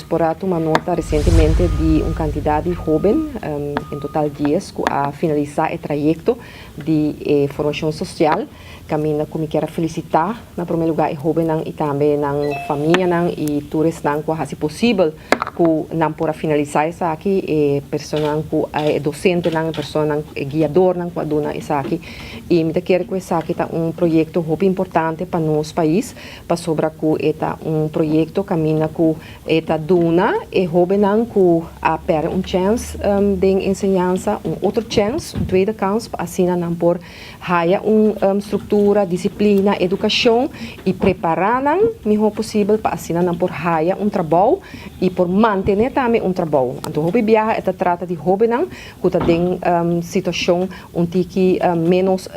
Por a tuma nota recientemente di un cantidad di hoben, en total 10, cu a finalisa e trayecto di formacion social. Caminda cu mi kier felicita na prome lugar e hobennan y tambe nan famianan y tur esnan cu a haci posibel cu nan por a finalisa esaki, e personanan cu e docentenan, e personanan, e guiadornan cu a duna esaki. Y mi ta kere cu esaki ta un proyecto hopi importante pa nos pais, pasobra cu e ta un proyecto caminda cu e ta duna e hobennan cu a perde un chance den enseñansa un otro chance, un tweede kans, pa asina nan por haya un structura, disciplina, educacion y prepara nan miho posibel pa asina nan por haya un trabou y por mantene tambe un trabou. Anto hopi biaha e ta trata di hobennan cu ta den situacion un tiki menos,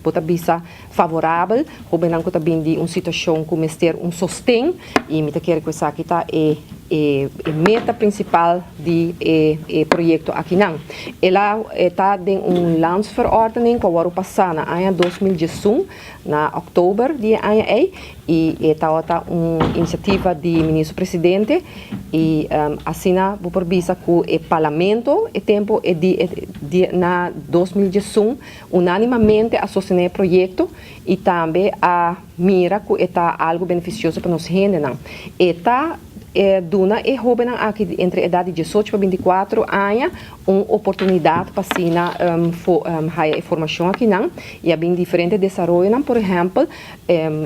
bo ta bisa, favorabel, hobennan cu ta bin di un situacion cu mester un sosten, y mi ta kere cu esaki ta e meta principal di e proyecto akinan. El a ta den un landsverordening cu a wordo pasa na aña 2011, na october di aña ey, y e ta un iniciativa di minister presidente y asina bo por bisa cu e parlamento e tempo e di na 2011 unanimamente a sostene e proyecto y tambe a mira cu ta algo beneficioso pa nos hendenan. E ta duna e hobennan aki entre edad di 18 pa 24 aña un oportunidad pa asina haya formacion akinan y a bin diferente desaroyonan, por ehempel,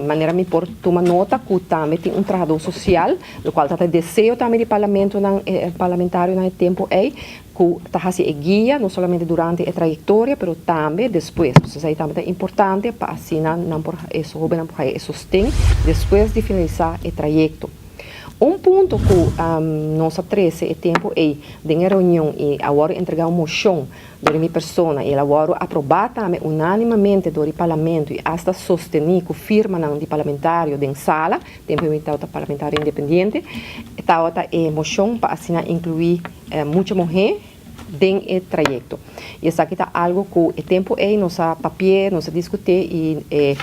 manera mi por tuma nota cu tambe tin un trahador social, locual ta deseo tambe di parlamento nan parlamentario na tempo ey cu ta haci e guia no solamente durante e trayectoria pero tambe despues. Entonces, ey tambe ta importante pa asina nan por e hobennan por haya sosten despues di finalisa e trayecto. Un punto cu nos a trece e tempo ey den reunion y a wordo entrega un mocion door mi persona y el a wordo aproba tambe unanimamente door parlamento y hasta sosteni cu firmanan di parlamentario den sala, tempo mi tabata parlamentario independiente, tabata e mocion pa asina inclui mucha muhe den e trayecto. Y esaki ta algo cu e tempo ey nos a papia, nos a discuti y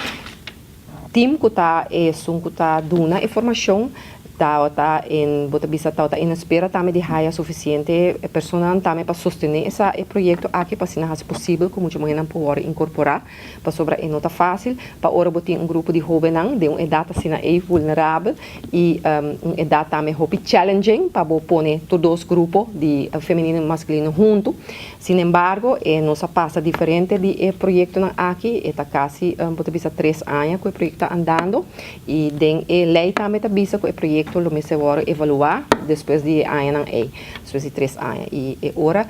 team cu ta esun cu ta duna informacion ta en bo ta bisa ta en espera tambe di haya suficiente persona tambe pa sostene e proyecto aki pa asina haci posibel cu mucha muhe por incorpora, pasobra e no ta facil pa ora bo tin un grupo di hobennan di un edad asina e vulnerabel y un edad tambe hopi challenging pa bo pone tur dos grupo di femenino y masculino hunto. Sin embargo, nos a pasa diferente di e proyectonan aki, e ta casi bo ta bisa 3 aña cu e proyecto andando y den e ley tambe ta bisa cu e proyecto lo mester wordo evalua despues di añanan ey, despues di 3 aña. Y e ora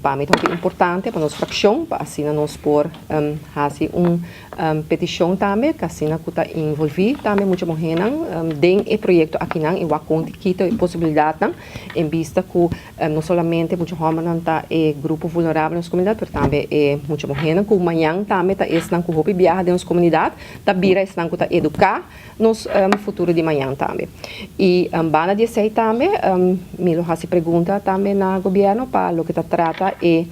pa mi ta importante pa nos fraccion pa asina nos por haci un peticion tambe cu asina cu ta envolvi tambe mucha muhenan den e proyecto akinan y wak con kita e posibilidadnan en vista cu no solamente mucha hombernan ta e grupo vulnerabel na nos comunidad, pero tambe e mucha muhenan cu mañan tambe ta esnan cu hopi biaha den nos comunidad, ta bira esnan cu ta educa nos futuro di mañan tambe. Y banda di esey tambe, mi lo haci pregunta tambe na gobierno pa loke ta trata e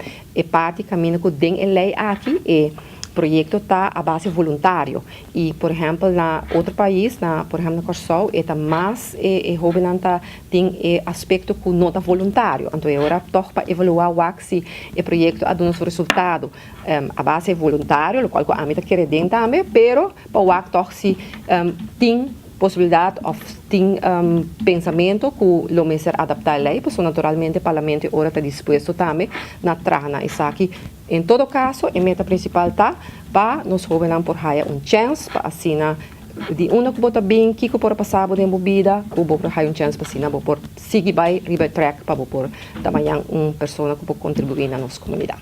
parti caminda cu den e ley aki e proyecto ta a base voluntario y, por ehempel, na otro pais, na por ehempel na Corsou, e ta mas e hobennan ta tin e aspecto cu no ta voluntario. Anto, ora toch pa evalua wak si e proyecto a duna su resultado a base voluntario, locual cu ami ta kere den tambe, pero pa wak toch si tin posibilidad of tin pensamento cu lo mester adapta e ley, pasobra naturalmente parlamento ora ta dispuesto tambe na traha na esaki. En todo caso, e meta principal ta pa nos hobennan por haya un chance pa asina di unda cu bo ta bin, kico por pasa den bo bida, cu bo por haya un chance pa asina bo por sigui bay riba track pa bo por ta mañan un persona cu por contribui na nos comunidad.